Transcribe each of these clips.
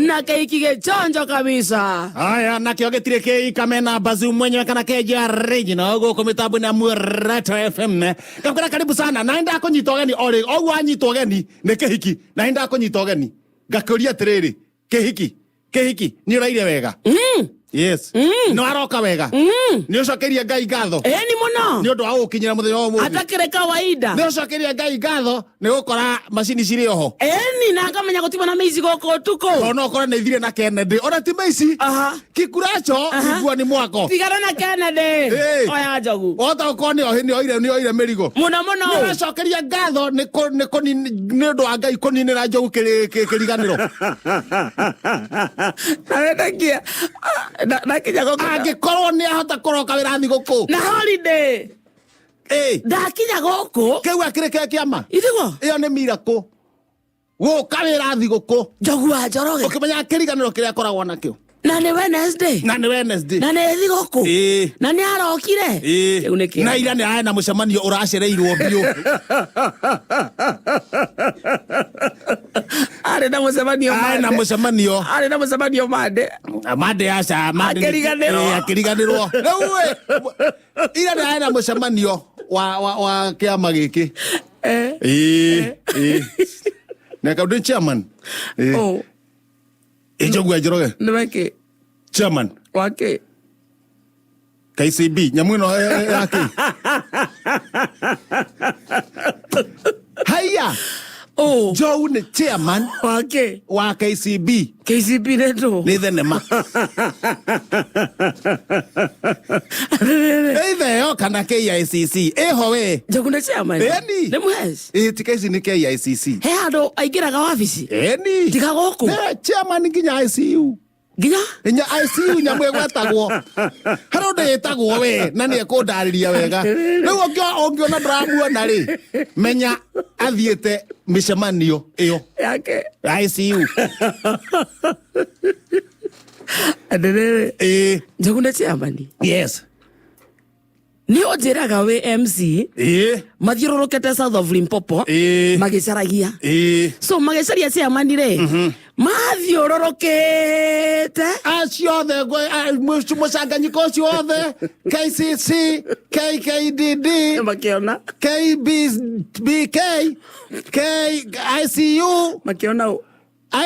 Na kĩhiki gĩchonjo kabisa. Haya, nakĩo gĩtirĩ kĩikamena bazu mwenyewe kana keja original gũkũ mĩtambo-inĩ ya Murato FM. Ngakwĩra karibu sana na nĩndakũnyita ũgeni o rĩ oguo wanyita ũgeni nĩ kĩhiki na nĩndakũnyita ũgeni ngakũria atĩrĩrĩ, kĩhiki kĩhiki nĩ ũraire wega? Yes. Nĩ waroka wega? Nĩ ũcokerie Ngai ngatho Ĩni mũno. nĩ ũndũ wa gũgũkinyĩra mũthenya wa ũmũthĩ? Atakĩrĩ kawaida. Nĩ ũcokerie Ngai ngatho nĩ gũkora macini cirĩ oho? Ĩni, na ngamenya gũtima na mĩici gũkũ ũtukũ. Tondũ no ũkore nĩ ithire na Kennedy ona ti maici kikuracho iguo ni mwako. Tigana na Kennedy. Ĩĩ. Oya njogu. Wahota gũkorwo nĩ ohi nĩ oire mĩrigo. Mũno mũno. Nĩ ũracokeria ngatho nĩ kũ- nĩ kũni- nĩ ũndũ wa Ngai kũninĩra njogu kĩriganĩro? Na wendagia ndakinya gũkũ Angĩkorwo nĩ ahota kũroka wĩra thigũkũ na holiday. Ĩĩ. Ndakinya gũkũ. Kĩu akĩrĩ kĩa kĩama. Ithiguo. Ĩyo nĩ miracle gũka wĩra thigũkũ. Njogu wa Njoroge. Ũkĩmenya kĩriganĩro kĩrĩa akoragwo nakĩo. Na nĩ Wednesday. Na nĩ Wednesday. Na nĩ thigũkũ. Ĩĩ. Na nĩ arokire. Ĩĩ. Kĩu nĩ kĩama. Na ira nĩ arĩ na mũcemanio ũracereirwo biũ. Arĩ na mũcemanio. Arĩ na mũcemanio. Arĩ na mũcemanio mande. Mande aca mande. Akĩriganĩrwo. Ĩĩ, akĩriganĩrwo rĩu ĩ, ira nĩ arĩ na mũcemanio wa kĩama gĩkĩ. Ĩĩ, ĩĩ. Na kaũndũ chairman. Ĩĩ. Oh. Ĩ, Njogu wa Njoroge. Nĩ wekĩ? Chairman. Wake. KCB nyamũ ĩno yake haiya. Oh. Joe nĩ chairman wake wa KCB. KCB nĩ ndũ? Nĩ thenema. Either ĩyo kana KICC ĩho we. Njogu nĩ chairman? Ĩni. Nĩ mũhes? Ĩ, ti KC, nĩ KICC. He handũ aingĩraga wabici? Ĩni. Tiga gũkũ. Nĩ chairman nginya ICU. Nginya? Nginya ICU nyamũ ĩgwetagwo harĩ ũndũ ĩtagwo we na nĩ ekũndarĩria wega. Rĩu ũngĩona ndũramuona rĩ, menya athiĩte mĩcemanio ĩyo yake. ICU. Atĩrĩrĩ. Ĩĩ. Njogu nĩ chairman? Yes. Nĩ ũnjĩraga wĩ MC. Ĩĩ. Mathiũrũrũkĩte South of Limpopo. Ĩĩ. Magĩcaragia. Ĩĩ. So magĩcaria chairman rĩ, mathiũrũrũkĩte acio othe mũcanganyiko ũcio wothe, KCC, KKDD, makĩona KBBK, KICU, makĩona ũ?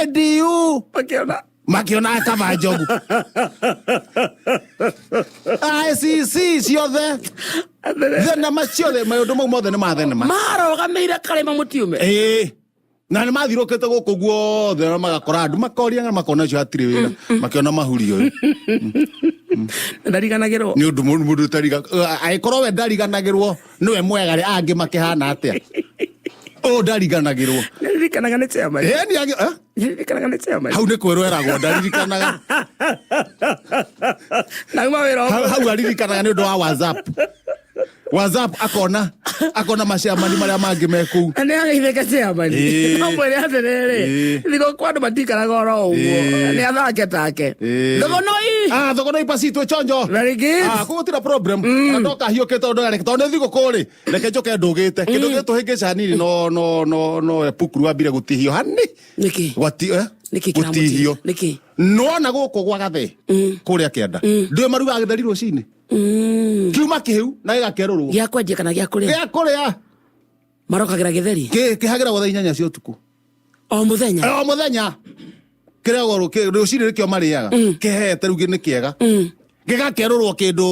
IDU, makĩona makĩona kaba njogu ICC ciothe, thenema ciothe, maũndũ mau mothe nĩ ma thenema. Marũgamĩire karĩma mũtiume. Ĩĩ, na nĩ mathirũkĩte gũkũ guothe na magakora andũ makoria na makona ũcio hatirĩ wĩra, makĩona mahuri ũyũ. Ndariganagĩrwo. Nĩ ũndũ mũndũ ũtariga angĩkorwo we ndariganagĩrwo nĩwe mwega rĩ, angĩ makĩhana atĩa ũũ ndariganagĩrwo? Nĩririkanaga nĩ chairman. Ĩni angĩ, eh? Nĩririkanaga nĩ chairman. Hau nĩ kwĩrwo eragwo ndaririkanaga. Na uma wĩra. Hau aririkanaga nĩ ũndũ wa WhatsApp. WhatsApp akona maciamani marĩa mangĩ me kũu. Na nĩ ageithĩke chairman. Ĩĩ. No mwĩre atĩrĩrĩ, Ĩĩ. thigũkũ andũ matikaraga oro ũguo. Ĩĩ. Nĩ athake take. Ĩĩ. Thogonoi. Ah, thogonoi pacitwe chonjo. Very good. Ah, kũgũtira problem. Ona ndoka hiũkĩte ũndũ reke tondũ nĩ thigũkũ rĩ, reke njũke ndũgĩte. Kĩndũ gĩtũhĩngĩca hanini no epukuru wambire gũtihio hani. Nĩkĩ? Gwati eh? Nĩkĩ kĩramũtihia? Gũtihio. Nĩkĩ? Nona gũkũ gwa gathe kũrĩa kĩanda. Ndũĩ marugaga gĩtheri rũcinĩ. Kiuma kĩhĩu na gĩgakerũrwo. Gĩa kwendia kana gĩa kũrĩa? Gĩa kũrĩa. Marokagĩra gĩtheri? Kĩhagĩragwo thaa 8 cia ũtukũ. O mũthenya? O mũthenya. Kĩrĩagwo rũcinĩ nĩkĩo marĩaga. Kĩhete rĩu nĩ kĩega. Gĩgakerũrwo kĩndũ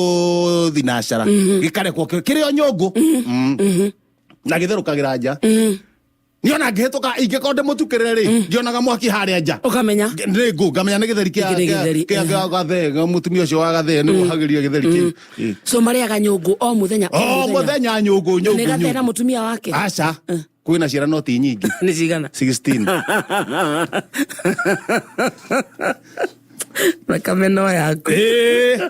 thinacara. Gĩkarekwo kĩrĩ o nyũngũ. Na gĩtherũkagĩra nja. Niona ngĩhĩtũka ingĩkorwo ndĩmũtukĩrĩre rĩ, ngĩonaga mwaki harĩa nja. Ũkamenya? Nĩ ngũ ngamenya nĩ gĩtheri Nĩ gĩtheri, kĩa gathe, mũtumia ũcio wa gathe nĩ wohagĩria gĩtheri kĩu. Ĩĩ. So marĩaga nyũngũ o mũthenya? O mũthenya nyũngũ. Nĩ nyũngũ. gathe na Nyũngũ. mũtumia wake? Aca, kwĩna ciana no ti nyingĩ. Nĩ cigana? 16. Thakame no yaku. Ĩĩ.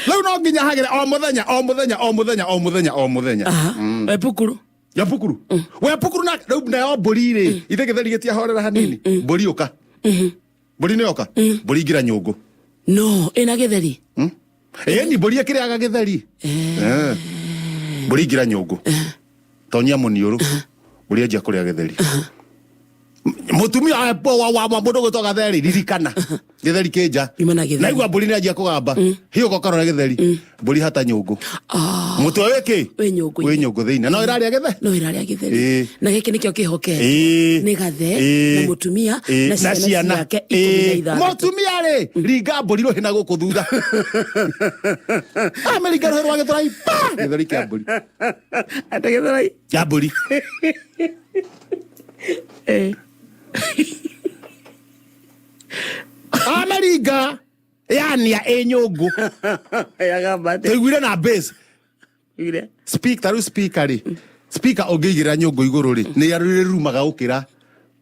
Rĩu no nginya hagĩre o mũthenya o mũthenya o mũthenya o mũthenya o mũthenya. Aha. Wepukuru. Ya pukuru we pukuru na rĩu nayo mbũri rĩ, ithe gĩtheri gĩtiahorera hanini, mbũri ũka, mbũri nĩ yoka, mbũri ingĩra nyũngũ. No ĩna gĩtheri? Ĩni, mbũri ĩkĩrĩaga gĩtheri. Eh. Mbũri ingĩra nyũngũ, tonyia mũniũrũ, mbũri anjia kũrĩa gĩtheri. Mutumia wa mundu gwitwo Gatheri, ririkana githeri kinja. Yuma na gĩtheri. Naigua mburi nianjia kugamba, hiuka karore githeri, mburi hata nyungu. Mutwe wiki Wĩ nyũngũ-inĩ. Wi nyungu thiini, no iraria githe. No iraria githeri. Ĩĩ. Na gĩkĩ nĩkĩo kĩhoketwo Ĩĩ. nĩ Gathe Ĩĩ. na mũtumia Ĩĩ. na ciana ciake 16. Mutumia ri ringa mburi ruhi na guku thutha, ameringa ruhi rwa githurai pa githeri kia mburi. Ate gĩthurai? Kia mburi. Ameringa yania ĩ nyũngũ. Yagamba atĩa? Tũiguire na bass. Iguire. Speak ta rĩu speaker rĩ, speaker ũngĩigĩrĩra nyũngũ igũrũ rĩ, nĩ rĩrumaga gũkĩra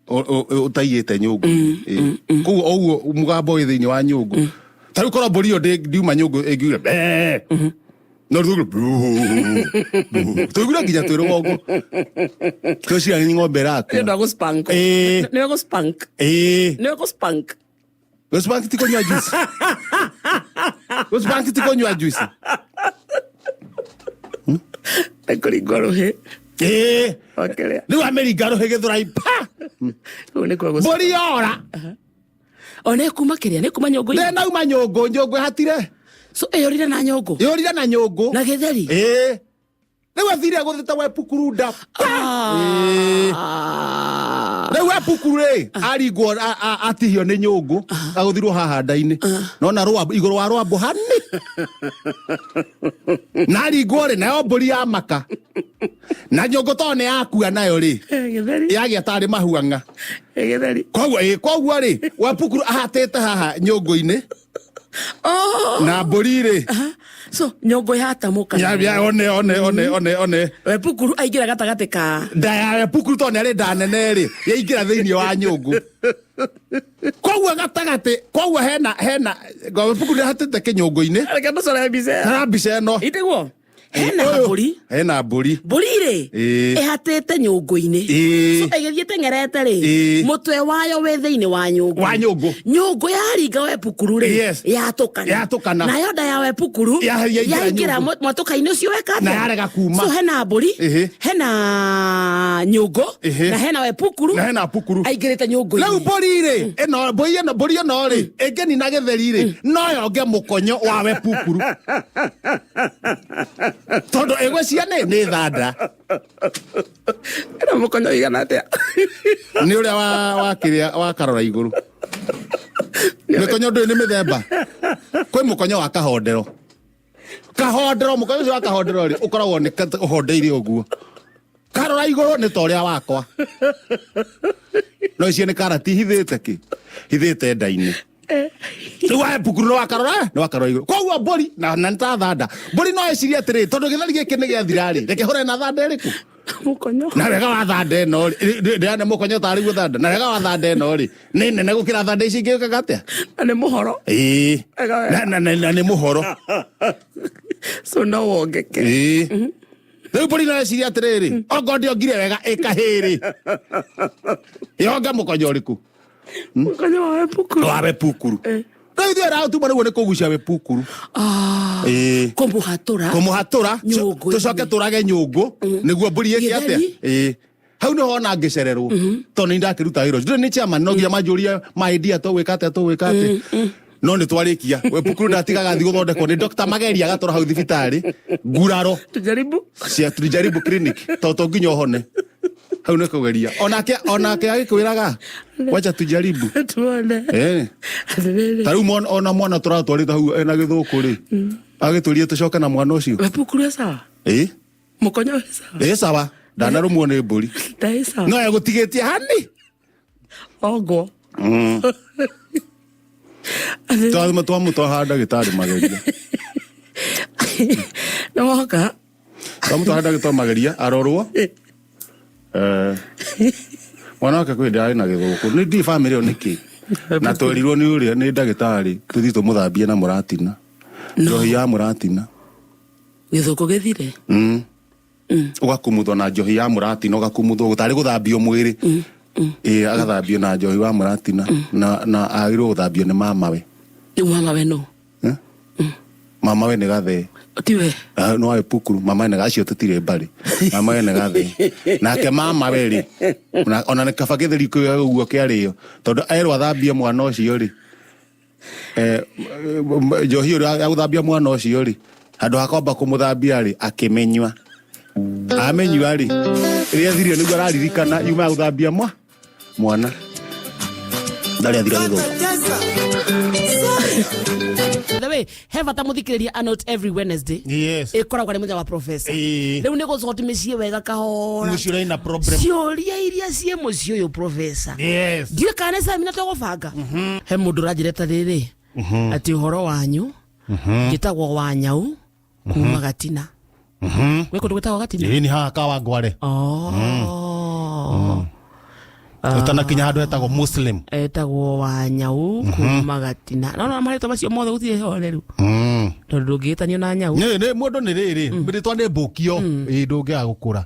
ũtaigĩte nyũngũ. Ĩ. Koguo oguo mũgambo wĩ thĩinĩ wa nyũngũ, ta rĩu korwo mbũri ĩyo ndiuma nyũngũ ĩngiuga bee, no tũiguire buu, buu. Tũiguire nginya twĩ rũgongo twĩciria nĩ ng'ombe Nĩ ĩrakua. ũndũ wa gũspank. Ĩĩ. Nĩwe gũspank. Ĩĩ. Nĩwe gũspank. Gũspank ti kũnyua juice, gũspank ti kũnyua juice. Nĩ kũringwo rũhĩ. Ĩĩ. Wakĩrĩa. Rĩu amĩringa rũhĩ gĩthũrai pa. Kũu nĩkuo gũspank. Mbũri yora. O nĩ kuma kĩrĩa, nĩ kuma nyũngũ-inĩ. Ndĩnauma nyũngũ, nyũngũ ĩhatire. So ĩyũrire na nyũngũ. Yũrire na nyũngũ. Na gĩtheri. Ĩĩ, rĩu athire gũthĩta wepukuru nda. Ĩĩ. Rĩu wepukuru rĩ aringwo atihio nĩ nyũngũ, agũthirwo haha nda-inĩ, nona rwambo igũrũ wa rwambo hani, na aringwo rĩ, nayo mbũri ya maka na nyũngũ to nĩ yakua nayo rĩ. Gĩtheri. Yagĩa tarĩ mahuang'a. Gĩtheri. Koguo ĩ, koguo rĩ wepukuru ahatĩte haha nyũngũ-inĩ. Oh. Na mbũri rĩ. So nyũngũ yatamũka. Ya, one one one one one. Wepukuru aingĩra gatagatĩ ka Nda ya wepukuru, tondũ nĩ arĩ nda nene rĩ, yaingĩra thĩinĩ wa nyũngũ, koguo gatagatĩ, koguo hena wepukuru nĩahatĩte kĩnyũngũ-inĩ. Reke tũcore mbica ĩyo. Tara mbica ĩno. Itiguo hena Ũyũ, mbũri. Hena mbũri. Mbũri rĩ Ĩĩ. ĩhatĩte nyũngũ-inĩ. Ĩĩ. So ĩgĩthiĩ teng'erete rĩ, Ĩĩ. mũtwe wayo wĩ thĩinĩ wa nyũngũ. Wa nyũngũ. Nyũngũ yaringa wepukuru rĩ, Yes. yatũkana. Yatũkana. Nayo nda ya wepukuru Yaingĩra yaingĩra nyũngũ. mwatũka-inĩ ũcio weka atĩa? Na yarega kuma. So hena mbũri, Ĩhĩ. hena nyũngũ, Ĩhĩ. na hena wepukuru. Na hena pukuru. Aingĩrĩte nyũngũ-inĩ. Rĩu mbũri rĩ ĩno, mbũri ĩno rĩ ĩngĩnina gĩtheri rĩ, no yonge mũkonyo wa wepukuru, tondũ ĩgwĩcia nĩ thanda. Ĩna mũkonyo ũigana atĩa? Nĩ ũrĩa wa kĩrĩa wa karora igũrũ. Mĩkonyo ndũĩ nĩ mĩthemba, kwĩ mũkonyo wa kahondero. Kahondero, mũkonyo ũcio wa kahondero rĩ, ũkoragwo nĩ ũhondeire ũguo. Karora igũrũ nĩ ta ũrĩa wakwa, no icio nĩ karati hithĩte kĩ hithĩte nda-inĩ. Rĩu wa pukuru nĩ wakarora, nĩ wakarora igũrũ. Koguo mbũri na nĩ ta thanda, mbũri no ĩcirie atĩrĩ, tondũ gĩtheri gĩkĩ nĩ gĩathira rĩ, reke hũre na thanda ĩrĩkũ? Mũkonyo. Na wega wa thanda ĩno rĩ, ndĩrane mũkonyo tarĩ guo thanda, na wega wa thanda ĩno rĩ, nĩ nene gũkĩra thanda ici ingĩ, ĩkaga atĩa? Na nĩ mũhoro. Ĩĩ. Wega wega. Na nĩ mũhoro. So no wongeke. Ĩĩ, rĩu mbũri no ĩcirie atĩrĩrĩ, okorwo ndĩongire wega ĩkahĩrĩ, yonge mũkonyo ũrĩkũ? Mũkonyo wa wepukuru. Wa wepukuru. Rĩu ithuĩ ratuma rĩu nĩ kũgucia wepukuru. Ĩĩ. Kũmũhatũra. Kũmũhatũra. Nyũngũ-inĩ. Tũcoke tũrage nyũngũ nĩguo mbũri ĩke atĩa? Gĩtheri? Ĩĩ, hau nĩho ona ngĩcererwo, tondũ nĩ ndakĩruta wĩra ũcio, ndũrĩ nĩ chairman, no nginya manjũrie maidea, tũgwĩka atĩa, tũgwĩka atĩa. No nĩ twarĩkia, wepukuru ndatigaga thi gũthondekwo nĩ Dr. Mageria, agatwara hau thibitarĩ nguraro. Tujaribu. Cia Tujaribu clinic, tondũ to nginya ũhone, hau nĩ kũgeria, onake agĩkwĩraga wacha tujaribu. Tuone. Atĩrĩrĩ. Ta rĩu ona mwana tũratwarĩte hau ena gĩthũkũ rĩ, agĩtũrie tũcoke na mwana ũcio. Wepukuru e sawa? Ĩ. Mũkonyo wĩ sawa? Ĩ sawa, ndanarũmwo nĩ mbũri. Nda ĩ sawa? No egũtigĩtie hani. Ongwo. Twamũtwaha ndagĩtarĩ Mageria. Nĩ woka. Twamũtwaha ndagĩtarĩ Mageria arorwo. Mwana wake kwĩ hĩndĩ arĩ na gĩthũkũ, nĩ ndii bamĩrĩ ĩyo nĩkĩ, na twerirwo nĩ ũrĩa nĩ ndagĩtarĩ tũthiĩ tũmũthambie na mũratina, njohi ya mũratina. Gĩthũkũ gĩthire. Ũgakumuthwo na njohi ya mũratina, ũgakumuthwo tarĩ gũthambio mwĩrĩ. Ĩ, agathambio na njohi wa mũratina, na agĩrĩirwo gũthambio nĩ mamawe. Rĩu mama we no? Eh? Mama we nĩ gathee. Tiwe. Ah, no awe pukuru mama nĩ acio tũtirĩ mbarĩ. Mama we nĩ gathee. Nake mama we rĩ, ona nĩ kaba gĩtheri kĩu ũguo kĩarĩo, tondũ erwo athambie mwana ũcio rĩ, njohi ĩyo ya gũthambia mwana ũcio rĩ, handũ ha kwamba kũmũthambia rĩ, akĩmĩnyua. Amĩnyua rĩ, rĩrĩa ĩthirire nĩguo araririkana yuma ya gũthambia mwana. Ndarĩ athira gĩthũngũ. The way he bata muthikiriria a not every Wednesday. Yes. Ikoragwo nĩ mũthenya wa professor. Ĩĩ. Rĩu nĩ gũcoti mĩciĩ wega kahora. Mũciĩ ũrĩa ina problem. Ciũria iria ciĩ mũciĩ ũyũ professor. Yes. Ndiũĩ kana nĩ semina tũgũbanga. He mũndũ ũranjĩra ta rĩrĩ atĩ ũhoro wanyu njĩtagwo Wanyau kuma Gatina. Gwĩ kũndũ gwĩtagwo Gatina? Ĩĩ, nĩ haha Kawangware. Oh. Ũtanakinya handũ hetagwo Muslim. Etagwo Wanyau kuma Gatina. No no marĩtwa macio mothe gũtirĩ horeru. Tondũ ndũngĩgĩtanio na nyau. Nĩ nĩ mũndũ nĩ rĩrĩ, rĩtwa nĩ mbũkio, ĩĩ ndũngĩaga gũkũra.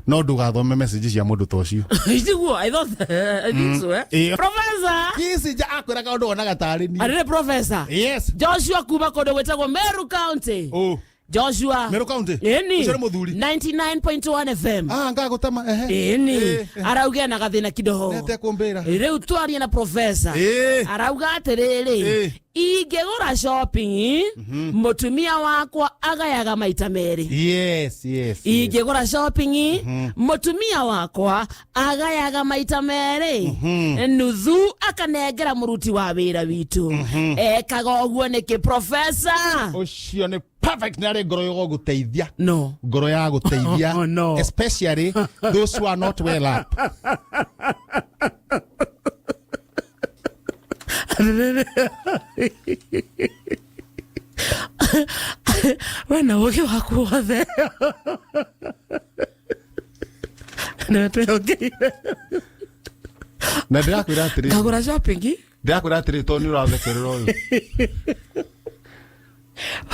No ndũgathome message cia mũndũ ta ũcio. Tiguo, I thought, I think so, eh? Ĩĩ. Professor! Kici akwĩra kaũndũ wonaga tarĩ niĩ. Arĩrĩ professor. Yes. Joshua kuma kũndũ gwĩtagwo Meru County. Oh. Joshua. Meru County? Ĩni. Ũcio nĩ mũthuri? 99.1 FM. Ah, ngagũtema ehe. Ĩni. Ĩĩ. Arauga ena gathĩna kidogo. Nĩ atekũmbĩra. Rĩu twarie na professor. Ĩĩ. Arauga atĩrĩrĩ. Ĩĩ. Ingĩgũra shopping, mũtumia wakwa agayaga maita merĩ. Yes, yes. yes. Ingĩgũra shopping, mũtumia wakwa agayaga maita merĩ, nuthu akanengera mũruti wa wĩra witũ. Ekaga ũguo nĩkĩ professor? Ũcio nĩ perfect nĩ arĩ ngoro ya gũteithia. No. Ngoro ya gũteithia. Oh, no. Especially those who are not well up. We na ũgĩ waku wothe nĩwe twĩhokeire. Na ndĩrakwĩra atĩrĩrĩ. Ngagũra shopping. Ndĩrakwĩra atĩrĩrĩ tondũ nĩ ũrathekerera ũyũ.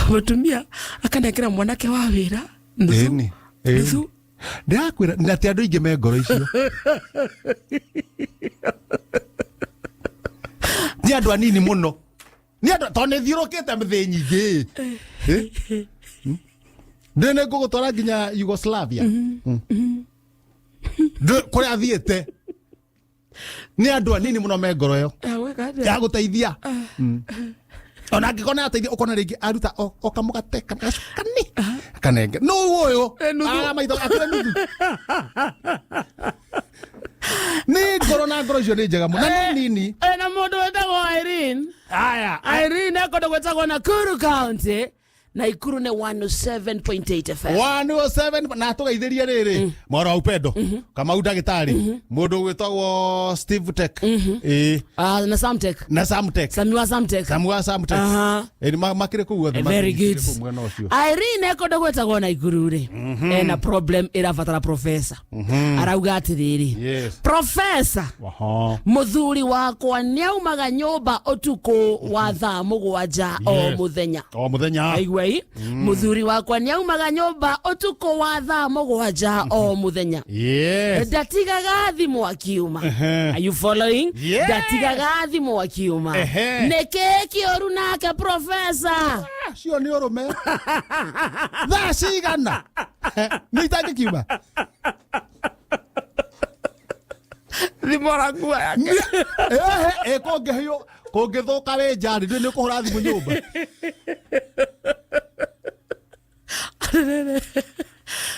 Mũtumia akanengera mwanake wa wĩra nuthu. Ĩni. Ĩni. Nuthu. Ndĩrakwĩra na ti andũ aingĩ me ngoro icio. Nĩ andũ anini mũno. Nĩ andũ tondũ nĩ thiũrũkĩte thĩ nyingĩ. Ndĩ nĩ ngũgũtwara nginya Yugoslavia. Kũrĩa thiĩte. Nĩ andũ anini mũno me ngoro ĩyo. Ya gũteithia. Ona angĩkorwo nĩ ateithia ũkona rĩngĩ aruta o kamũgate kana gacukani akanenge. Nũ ũyũ? Nuthu. Ah, maitho akĩra nuthu. Nĩ ngoro na ngoro icio nĩ njega mũno. Na nĩ nini. Na mũndũ wĩtagwo Irene. Aya. Irene ekũndũ gwĩtagwo Nakuru County. Naikuru nĩ 107.8 FM. 107 na tũgeithĩrie rĩrĩ mwaro wa upendo Kamau ndagĩtarĩ mũndũ ũgwĩtagwo Steve Tech. Ĩĩ. Na Samtech. Na Samtech. Sami wa Samtech. Samu wa Samtech. Aha. Ĩĩ, makĩrĩ kũu othe, Very makĩrĩ good. kũu mwena ũcio. Irene ekũndũ gwĩtagwo Naikuru rĩ, ena problem ĩrabatara professor. Arauga atĩrĩrĩ. Yes. Professor. Aha. Mũthuri wakwa nĩaumaga nyũmba ũtukũ wa thaa 7 o Yes. mũthenya. O mũthenya. Aigua ĩ? Mũthuri wakwa nĩaumaga nyũmba ũtukũ wa thaa 7 o mũthenya. Yes. Ndatigaga thimũ akiuma. Ehe. Are you following? Yeah. Ndatigaga thimũ akiuma. Ehe. Nĩkĩĩ kĩũru nake professor? Cio nĩ ũrũme. Thaa cigana? Nĩ itangĩkiuma. Thimũ arakua yake. Ehe, kũngĩhĩo, kũngĩthũka wĩ nja rĩ, ndũĩ nĩ ũkũhũra thimũ nyũmba.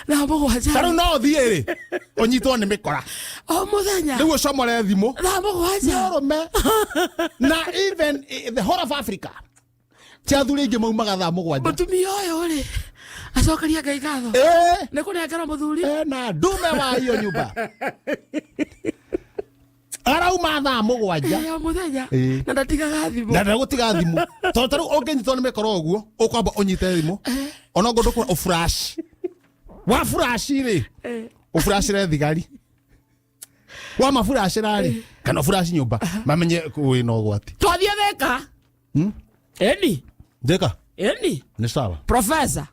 Thaa 7. Ta rĩu no ũthiĩ rĩ, ũnyitwo nĩ mĩkora. O mũthenya. Rĩu ũcomore thimũ. Thaa 7. Nĩ ũrũme. Na even the whole of Africa. Ti athuri aingĩ maumaga thaa 7. Mũtumia ũyũ rĩ, acokeria Ngai ngatho. Ĩĩ. Nĩ kũnengera mũthuri. Na ndume wa hiyo nyũmba. Arauma thaa 7. O mũthenya. Ĩĩ. Na ndatigaga thimũ. Na ndagũtiga thimũ. Tondũ ta rĩu ũngĩnyitwo nĩ mĩkora ũguo, ũkwamba ũnyite thimũ. Ona ũguo ndũkũ ũflash. Wa flash rĩ, ũflashĩre thigari. Wa maflashĩra rĩ, kana ũflash nyũmba, mamenye wĩna ũgwati. Twathiĩ Thĩka. Ĩni. Thĩka? Ĩni. Nĩ sawa. Professor.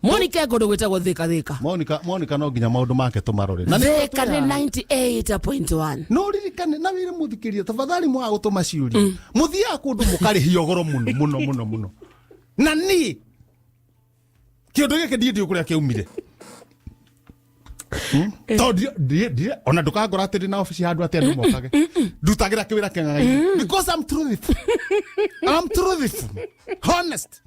Monica kũndũ gwĩtagwo Thĩka Thĩka. Monica no nginya maũndũ make tũmarore. Na nĩ Thĩka nĩ 98.1. No ririkane na wĩre mũthikĩria tafadhali mwaga gũtũma ciũria. Mũthiaga kũndũ mũkarĩhio goro mũno mũno mũno mũno. Na niĩ kĩũndũ gĩkĩ ndiĩ ndiũ kũrĩa kĩaumire. Tondũ ona ndũkangora atĩ ndĩ na obici handũ atĩ andũ mokage. Ndutagĩra kĩwĩra kĩng'ang'a-inĩ. Because I'm truthful. I'm truthful. Honest.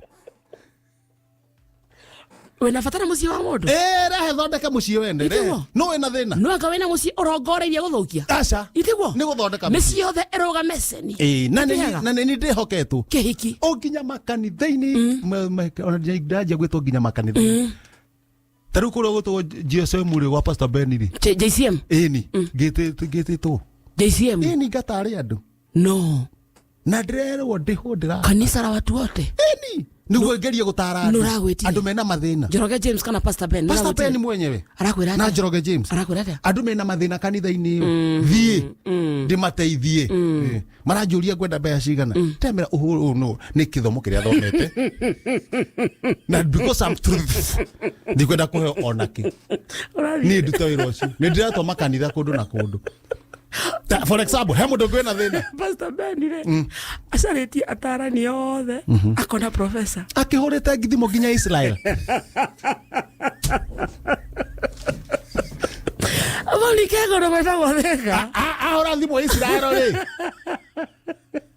Wĩna bata na mũciĩ wa mũndũ? Ĩĩ, rehe thondeke mũciĩ wene. Rehe. Itiguo? No wĩna thĩna. No anga wĩna mũciĩ ũrongoreirie gũthũkia? Aca. Itiguo? Nĩ gũthondeka mũciĩ. Mĩciĩ yothe ĩrũgame ceni. Ĩĩ, na nĩ Ĩtĩaga. na nĩ ndĩhoketwo. Kĩhiki. O nginya makanitha-inĩ. Ona ndanjia gwĩtwo nginya makanitha-inĩ. Ta rĩu kũrĩa gwĩtwo GSM rĩ gwa Pastor Ben rĩ. JCM. Ĩni. Ngĩtĩtwo. JCM. Ĩni ngatarĩ andũ. No. Na ndĩrerwo ndĩhwo ndĩra. Kanitha la watu wote. Ĩni. Nĩguo ngerie gũtara andũ. Nũragwĩtire. Andũ mena mathĩna. Njoroge James kana Pastor Ben. Pastor nũragwĩtire? Ben mwenyewe. Arakwĩra Na atĩa? Njoroge James. Arakwĩra atĩa? Andũ mena mathĩna kanitha-inĩ ĩyo. Thiĩ. Ndĩmateithie. Maranjũria ngwenda mbeca cigana. Ndemera ũhoro ũyũ no nĩ kĩthomo kĩrĩa thomete. Na because I'm truthful. Ndikwenda kũheo ona kĩ. Niĩ ndute wĩra ũcio. Nĩ ndĩratwa makanitha kũndũ na kũndũ. For example, he mũndũ ũngĩ wĩna thĩna. Pastor Ben rĩ acarĩtie atarani othe akona professor. Akĩhũrĩte ngithimo nginya Israel. Monike kũndũ gwĩtagwo Thika. Ahũra thimũ Israel rĩ.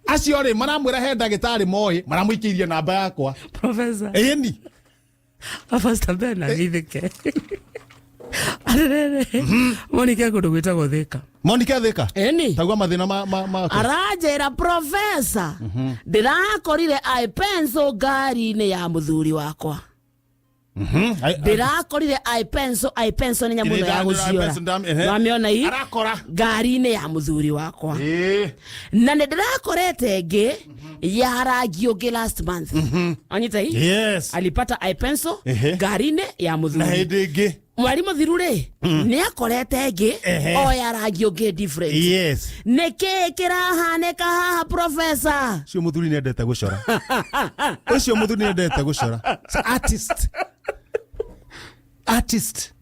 Acio rĩ maramwĩra he ndagĩtarĩ moĩ maramũikĩirie namba yakwa. Professor. Ĩni. Pastor Ben agithĩke. Atĩrĩrĩ, Monike kũndũ gwĩtagwo Thika. Monica Thika. Ĩni. Taguo mathĩna ma Aranjĩra professor, ndĩrakorire eye pencil ngari-inĩ ya mũthuri wakwa. Ndĩrakorire eye pencil, eye pencil nĩ nyamũ ĩno ya gũciora. Wamĩona ii? Arakora. Ngari-inĩ ya mũthuri wakwa. Ĩĩ. Na nĩ ndĩrakorete ĩngĩ ya rangi ũngĩ last month. Anyita hii? Yes. Alipata eye pencil Ehe. ngari-inĩ ya Na mũthuri. hĩndĩ ĩngĩ. Mweri mũthiru rĩ nĩ akorete ĩngĩ Ehe. o ya rangi ũngĩ different. Yes. Nĩ kĩĩ kĩrahanĩka haha professor? Ũcio mũthuri nĩ endete gũcora. Ũcio mũthuri nĩ endete gũcora. It's artist. Artist.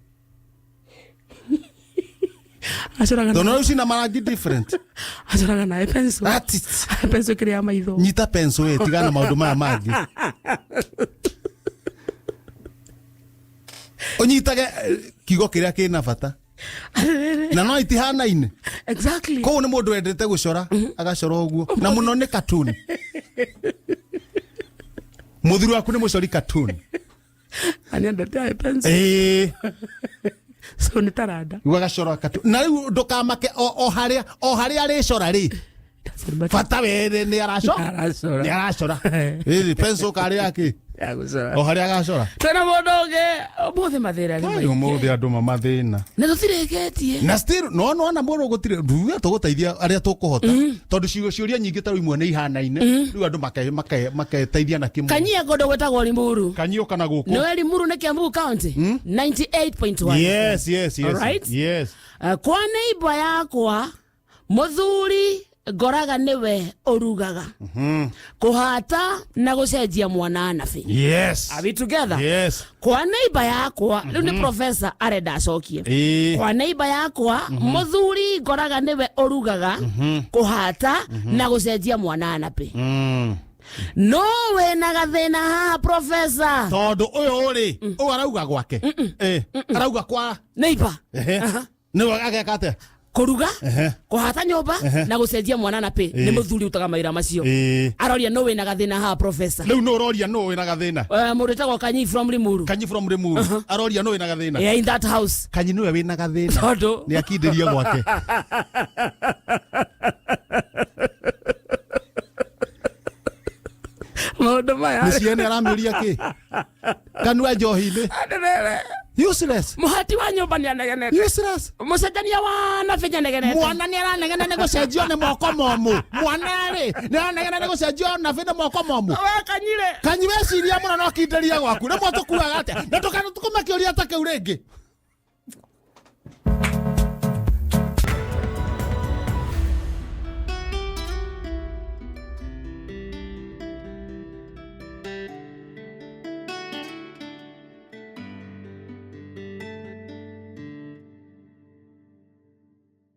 Acoraga Tondũ rĩu cina marangi different. Acoraga na eye pencil. Artist. Eye pencil kĩrĩa ya maitho. Nyita pencil ĩ tigana na maũndũ maya mangĩ. Ũnyitage kiugo kĩrĩa kĩna bata. Na no itihanaine. Exactly. Koguo nĩ mũndũ wendete gũcora agacora ũguo na mũno nĩ cartoon. Mũthuri waku nĩ mũcori cartoon. Aniendete eye pencil. Ĩĩ. So nĩ taranda. Rĩu agacora cartoon. Na rĩu ndũkamake o harĩa o harĩa arĩcora rĩ. Bata were nĩ aracora. Aracora. Nĩ aracora. Ĩĩ pencil karĩ yake. Ya gũcora. O harĩa agacora. Twĩna mũndũ ũngĩ ũmũthĩ mathĩna nĩ Ai maingĩ. ũmũthĩ andũ mamathĩna. Na tũtirĩkĩtie. Na still no no na mũndũ gũtirĩ nduge tũgũteithia arĩa tũkũhota. Tondũ ciugo ciũria nyingĩ ta rĩu imwe nĩ ihanaine. Rĩu andũ maketeithia na kĩmwe. Kanyia kũndũ gwĩtagwo Limuru. Kanyio kana gũkũ. Nĩwe Limuru nĩ Kiambu County. 98.1. Yes, yes, yes. Alright? Yes. Kwa neighbor yakwa mũthuri ngoraga nĩwe ũrugaga kũhata na gũcenjia mwana nabi. Yes. Are we together? Yes. Kwa neighbor yakwa rĩu nĩ professor arenda acokie. Ĩĩ. Kwa neighbor yakwa mũthuri ngoraga nĩwe ũrugaga kũhata na gũcenjia mwana nabi. No wĩna gathĩna haha professor. Tondũ ũyũ rĩ, ũyũ arauga gwake. Arauga kwa Neighbor. Ehe. Nĩwe ageka atĩa? Kũruga, Ehe. kũhata nyũmba na gũcenjia mwana na pĩ nĩ mũthuri utaga mawĩra macio. Ĩĩ. Aroria no wĩna gathĩna haha professor. Rĩu nũ ũroria nũ wĩna gathĩna? Mũndũ wĩtagwo Kanyi from Limuru. Kanyi from Limuru. Aroria nũ wĩna gathĩna? Yeah, in that house. Kanyi nĩwe wĩna gathĩna. Tondũ Nĩ akindĩrie gwake. Maũndũ maya. Mĩciĩ nĩ aramĩũria kĩ? Kanua njohi-inĩ. Atĩrĩrĩ. Useless. Mũhati wa nyũmba nĩ anegenete. Useless. Mũcenjania wa nabi nĩ anegenete. Mwana nĩ aranegena nĩ gũcenjio nĩ moko momũ. Mwana rĩ nĩ aranegena nĩ gũcenjio nabi nĩ moko momũ. We Kanyire. Kanyi weciria mũno no kindĩria gwaku. Rĩmwe tũkuaga atĩa? Na ndũkanatũkũme kĩũria ta kĩu rĩngĩ.